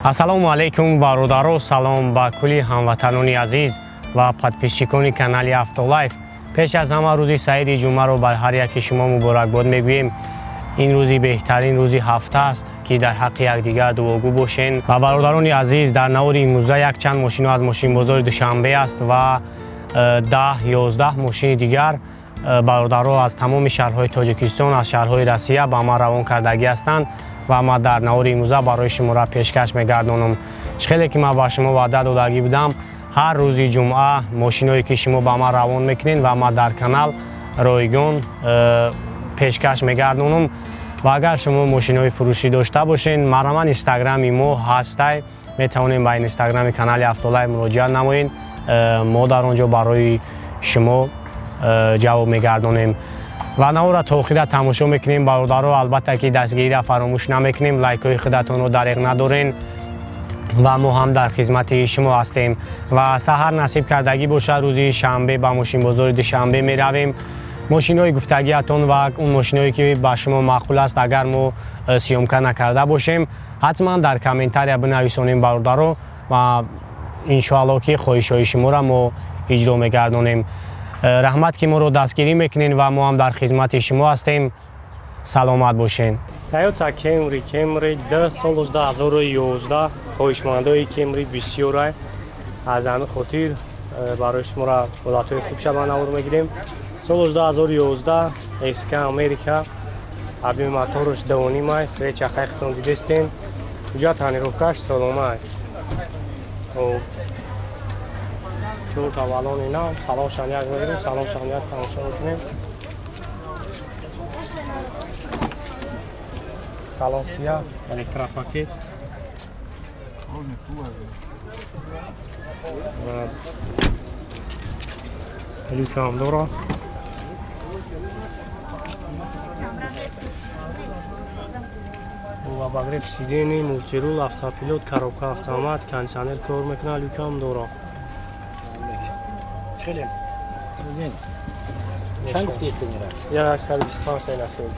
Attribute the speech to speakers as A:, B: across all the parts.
A: Ассалому алайкум, бародаро, салом ба кулли ҳамватанони азиз ва подписчикони канали Автолайф. Пеш аз ҳама рӯзи саиди ҷумъаро бар ҳар яки шумо муборакбод мегӯем. Ин рӯзи беҳтарин рӯзи ҳафта аст, ки дар ҳаққи якдигар дуогӯ бошен. Ва бародарони азиз, дар навори имрӯза якчанд мошино аз мошинбозори Душанбе аст ва 10-11 мошини дигар бародаро аз тамоми шаҳрҳои Тоҷикистон, аз шаҳрҳои Россия ба ман равон кардагӣ ҳастанд ва ман дар навори имрӯза барои шуморо пешкаш мегардонам. Хеле ки ман ба шумо ваъда додагӣ будам, ҳар рӯзи ҷумъа мошиное ки шумо ба ман равон мекунед ва ман дар канал ройгон пешкаш мегардонам. Ва агар шумо мошинои фурӯшӣ дошта бошед, марҳамат, инстаграми мо ҳастай, метавонем ба инстаграми канали Автолайв муроҷиат намоед. Мо дар он ҷо барои шумо ҷавоб мегардонем. Ва навора то охира тамошо мекунем, бародаро. Албатта ки дастгириро фаромӯш намекунем, лайкҳои худатонро дареғ надорен ва мо ҳам дар хизмати шумо ҳастем. Ва саҳар насиб кардагӣ бошад, рӯзи шанбе ба мошинбозори Душанбе меравем. Мошинои гуфтагиатон ва он мошиное ки ба шумо маъқул аст, агар мо съёмка накарда бошем, ҳатман дар комментария бинависонем, бародаро, ва иншоалло ки хоҳишҳои шуморо мо иҷро мегардонем. Раҳмат, ки моро дастгирӣ мекунед ва мо ҳам дар хизмати шумо ҳастем. Саломат бошед. Toyota Camry, Camry 2, соли 2011. Хоҳишмандои Camry бисёрай, аз ҳамин хотир барои шуморо ҳолатҳои хуб шаба навор мегирем. Соли 2011, СК Америка, объёми моторш 2.5, свеча хайхтон дидестен, ҳуҷҷат тонировкаш соломай. Чорта баллони нав, салоншам як мегирем, салоншам як тамошо мекунем. Салон сия, электропакет. Люкам дора. Обогрев сидений, мультирул, автопилот, коробка автомат, кондиционер кор мекунад, люкам дора.
B: Хеле. Чанд гуфти ценира?
A: 125 та насиб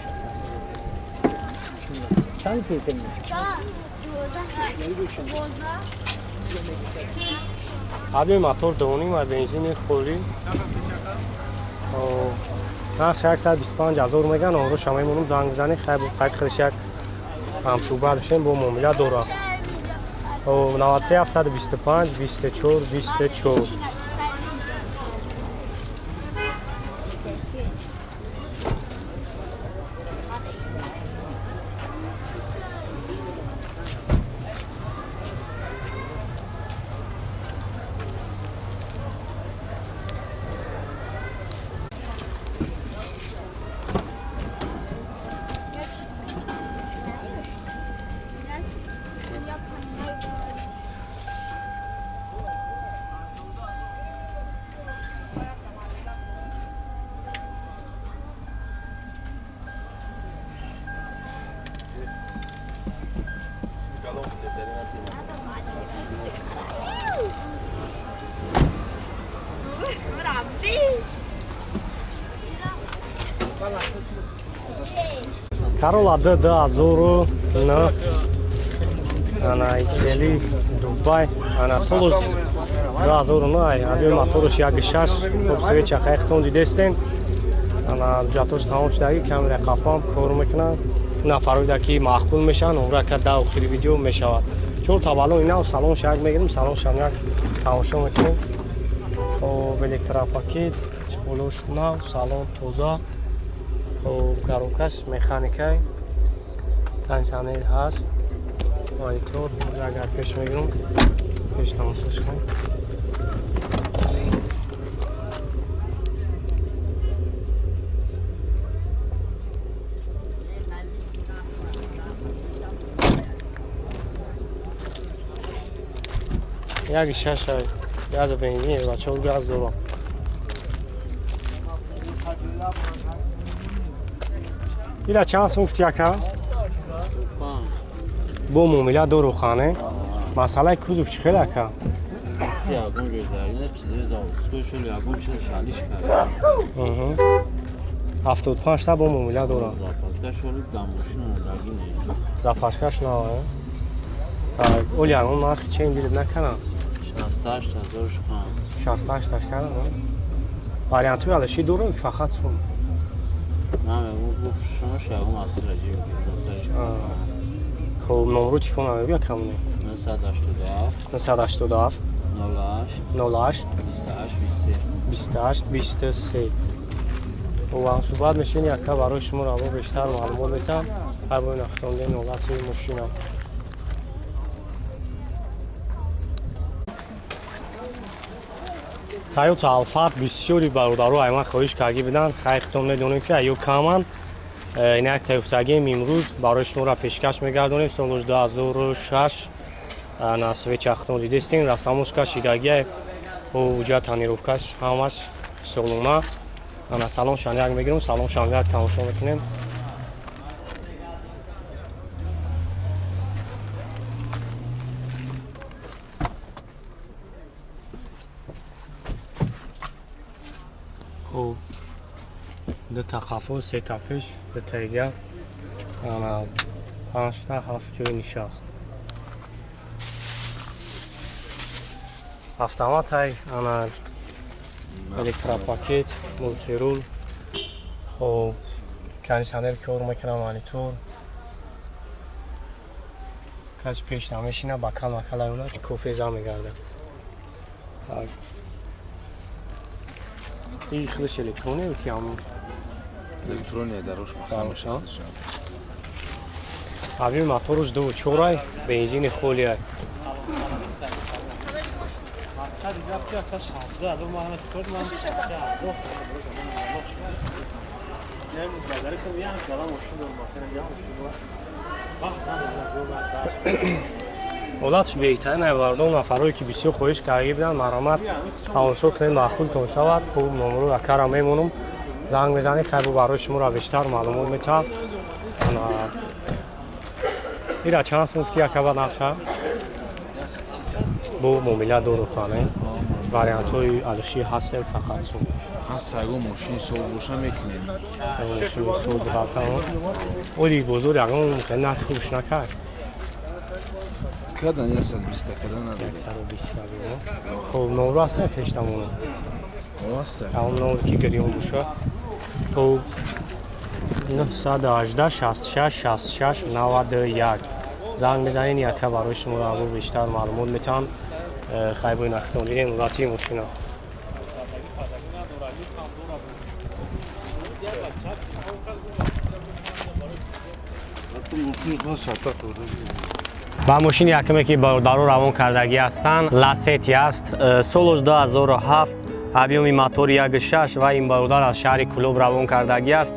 A: шуд.
B: Чанд гуфти ценира?
A: Объёми мотор 2.5 ва бензини холӣ. Нарх 125 ҳазор меган, онро шама мемонам, занг бизанед, хай қайд худаш як ҳамсӯҳбат бишем, бо муомила дорад. 93 725 24 24. Corolla D 2009, ана XL Дубай, ана солуш 2009, объёми моторш 1.6. Хуб, свеча хайхтон дидестен, ана ҳуҷҷатош тамом шудаги, камера қафам кор мекунад. Нафароида ки маъқул мешаванд, умрака да охири видео мешавад. Чорта баллони нав, салон шак мегирем, салон шак тамошо мекунем. Хоб, электропакет, чиқолош нав, салон тоза. Хоб, коробкаш механикай, кондиционер ҳаст, монитор. Агар пеш мегирам, пеш тамошош кунем. 1.6 газ бензин ва 4 газ дорам. Ила чанд сум гуфти, ака? Бо муомила дору хане. Масъалаи кузов чӣ хел, ака? 75 та бо муомила дорам. Запаскаш нав. Оли ягон нархи чен дилиб накардам?
C: 68 ҳазор шукан.
A: 68 таш кардам. Вариантҳои алаши дорам, ки фақат сум?
C: Ман мегӯм, гуфт шумо ягон асраҷи.
A: Хуб, номру телефон намегӯя камоне?
C: 987.
A: 987.
C: 08.
A: 08.
C: 28 23.
A: 28 23. Ва суҳбат мешин, яка барои шумо раво бештар маълумот метам. Ҳар бои нахтонди нолати мошина. Тойота Алфард бисёри бародаро айман хоҳиш карги биданд. Хайр, хитон медонем, ки аю каманд. Инак тайёфтагием имрӯз барои шуморо пешкаш мегардонем. Солош 2006, на свеча хитон дидестем, растамошка шидагия, ҳуҷа тонировкаш ҳамаш солона. Ана салон шаняк мегирем, салон шаняк тамошо мекунем. Хуб, дута қафо, сета пеш, дутаига, ана панҷта, ҳафт ҷои нишаст. Автоматай, ана электропакет, мультирул. Хуб, кондитсионер кор мекунам, монитор. Кас пеш намешина, бакал макал аюна кофе за мегардад. И худаш электроне ки ҳам?
D: Электрония, дарош маҳкам мешавад.
A: Объёми моторуш ду чорай, бензини холиай.
B: Мақсади гап ки ака 62 ҳазор ма ҳама чикор ман. Ям гадари кам ям гала мошин дорам, махина ям вақт надорам.
A: Ҳолатш беҳтарин айвардон. Нафарое ки бисёр хоҳиш карда буданд, марҳамат, тамошо кунед, маъқултон шавад. Хуб, номро акара мемонам, занг мезанед, хайбу барои шуморо бештар маълумот метаҳам. Ира чанд сум гуфти, акаба нақша? Бо муомила дору хане, вариантҳои алиши ҳастем, фақат сум?
D: Ҳаст, ягон мошини соз боша, мекунем.
A: Мошини соз ғалта. Оли бозор ягон нархи хубш накард?
D: Кадан 120 кадан надорад.
A: 120. Хуб, номро аст пештамон?
D: Аст.
A: Ҳамон номре ки гирён боша. Хуб, 918 66 66 91 занг мезанед, яка барои шуморо або бештар маълумот метаҳам. Хайбои нахтон дидем ҳолати мошина. Ва мошини якаме ки бародаро равон кардагӣ ҳастанд, Ласети аст. Солош 2007, объёми мотори 1.6, ва ин бародар аз шаҳри Кулоб равон кардагӣ аст.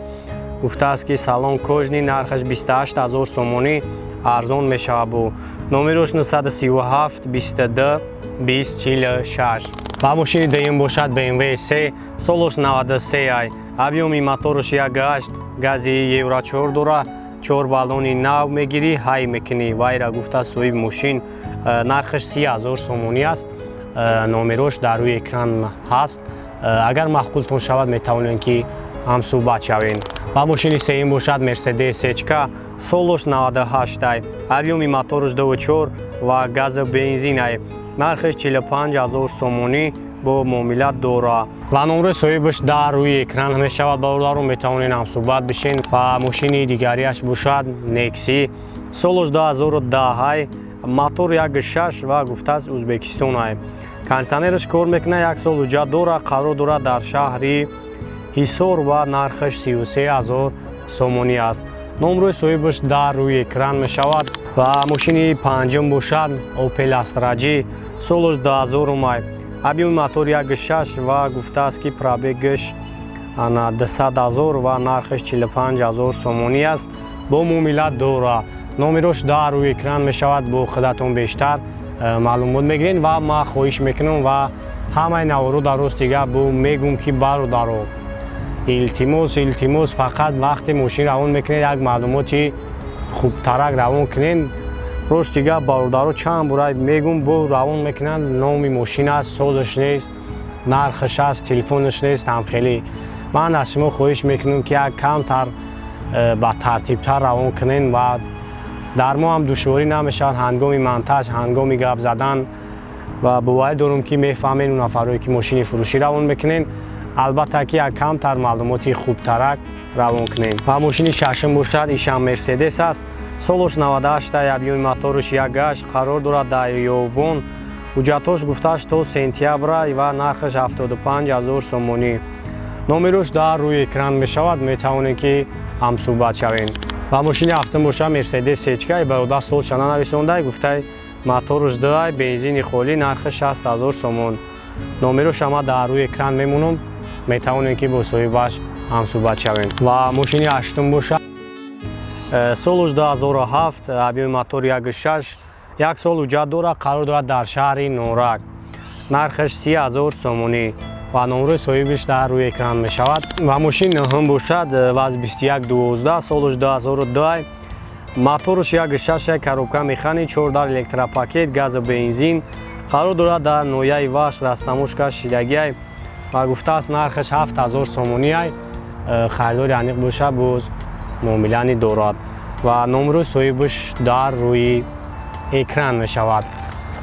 A: Гуфтааст, ки салон кожаный, нархаш 28 ҳазор сомонӣ, арзон мешавад. Бу номерош 937 22 20 46. Ва мошини дуюм бошад BMW 3, солош 93 ай, объёми мотораш 1.8, гази евро 4 дора, чор баллони нав мегирӣ, ҳай мекунӣ. Вайра гуфта соҳиби мошин, нархаш 30 000 сомонӣ аст. Номерош дар рӯи экран ҳаст. Агар маъқултон шавад, метавонем, ки ҳамсӯҳбат шавем. Ва мошини сеюм бошад Мерседес Ечка, солош 98 ай, объёми мотораш 24 ва газу бензин ай, нархаш 45 000 сомонӣ, бо муомила дора ва номрои соҳибаш дар рӯи экран мешавад. Бародаро, метавонед ҳамсӯҳбат бишен. Ва мошини дигариаш бошад Некси, солош 2010 ай, мотор 1.6 ва гуфтааст, Ӯзбекистон ай, кондитсионераш кор мекунад, як сол ҳуҷҷат дора, қарор дорад дар шаҳри Ҳисор ва нархаш 33 ҳазор сомонӣ аст. Номрои соҳибаш дар рӯи экран мешавад. Ва мошини панҷум бошад Опел Астра Ҷи, солош 2000 ай, объёми мотор 1.6 ва гуфтааст, ки пробегаш ана 200 ҳазор ва нархаш 45 ҳазор сомонӣ аст, бо муомила дора. Номерош дар рӯи экран мешавад, бо худатон бештар маълумот мегиред. Ва ман хоҳиш мекунам ва ҳамаи наворо дар рости гап бо мегӯм, ки бародаро, илтимос, илтимос, фақат вақте мошин равон мекунед, як маълумоти хубтарак равон кунед. Рости гап, бародаро, чанд бора мегӯм, бо равон мекунанд, номи мошин аст, солаш нест, нархаш аст, телефонаш нест. Ҳамхелӣ ман аз шумо хоҳиш мекунам, ки як камтар ба тартибтар равон кунед ва Дар мо ҳам душворӣ намешавад ҳангоми монтаж, ҳангоми гап задан, ва боварӣ дорум, ки мефаҳмед, он нафарое ки мошини фурӯшӣ равон мекунен, албатта, ки як камтар маълумоти хубтарак равон кунем. Ва мошини шашум бошад, ишам Мерседес аст, солош 98, объёми моторш 1,8, қарор дорад дар Ёвон, ҳуҷҷатҳош гуфташ то сентябра ва нархаш 75 ҳазор сомонӣ. Номерош дар рӯи экран мешавад, метавонем, ки ҳамсӯҳбат шавем. Ва мошини ҳафтум бошад, Мерседес сечка, бародар солша нанависондай, гуфтай, моторш дуай, бензини холӣ, нархи 60 ҳазор сомон. Номерош ама дар рӯи экран мемонам, метавонем, ки бо соҳибаш ҳамсӯҳбат шавем. Ва мошини ҳаштум бошад, солуш 2007, объёми мотор 1,6, як сол ҳуҷҷат дорад, қарор дорад дар шаҳри Норак, нархаш 30 ҳазор сомонӣ ва номрои соҳибиш дар рӯи экран мешавад. Ва мошини нӯҳум бошад, ВАЗ 2112, солуш 2002, моторш 1,6, коробка механик, чордар, электропакет, газу бензин, қарор дорад дар ноҳияи Вахш, растаможка шидагиай ва гуфтааст, нархаш 7000 сомониай, харидори аниқ бошад, боз муомилани дорад ва номрои соҳибаш дар рӯи экран мешавад.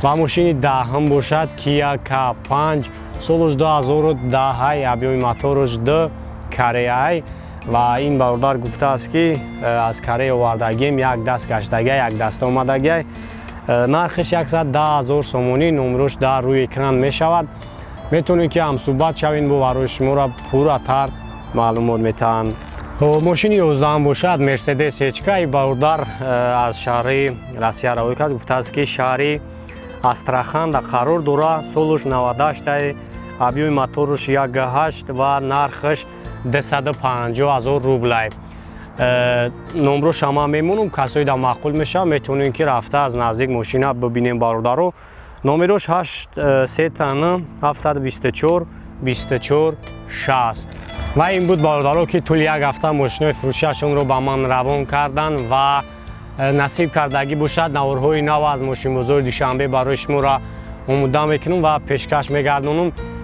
A: Ва мошини даҳум бошад, Kia K5, солуш 2010, объёми моторш 2, Кореяй, ва ин бародар гуфтааст, ки аз Корея овардагием, як даст гаштагиай, як даста омадагиай, нархиш 110 ҳазор сомонӣ. Номрош дар рӯи экран мешавад, метавонед, ки ҳамсӯҳбат шавед, бо барои шуморо пурратар маълумот метаҳанд. Мошини 11-ам бошад, Мерседес сечка, и бародар аз шаҳри Россия равон кард, гуфтааст, ки шаҳри Астраханда қарор дорад, солуш 98, объёми моторш 1,8 ва нархаш 250 ҳазор рублай. Номрош ҳама мемонам, касое да маъқул мешавад, метавонем, ки рафта аз наздик мошина бибинем, бародаро. Номерош 8 сетан 724 24 60. Ва ин буд, бародаро, ки тӯли як ҳафта мошинои фурӯшиашонро ба ман равон карданд ва насиб кардагӣ бошад, наворҳои нав аз мошинбозори Душанбе барои шуморо омода мекунам ва пешкаш мегардонам.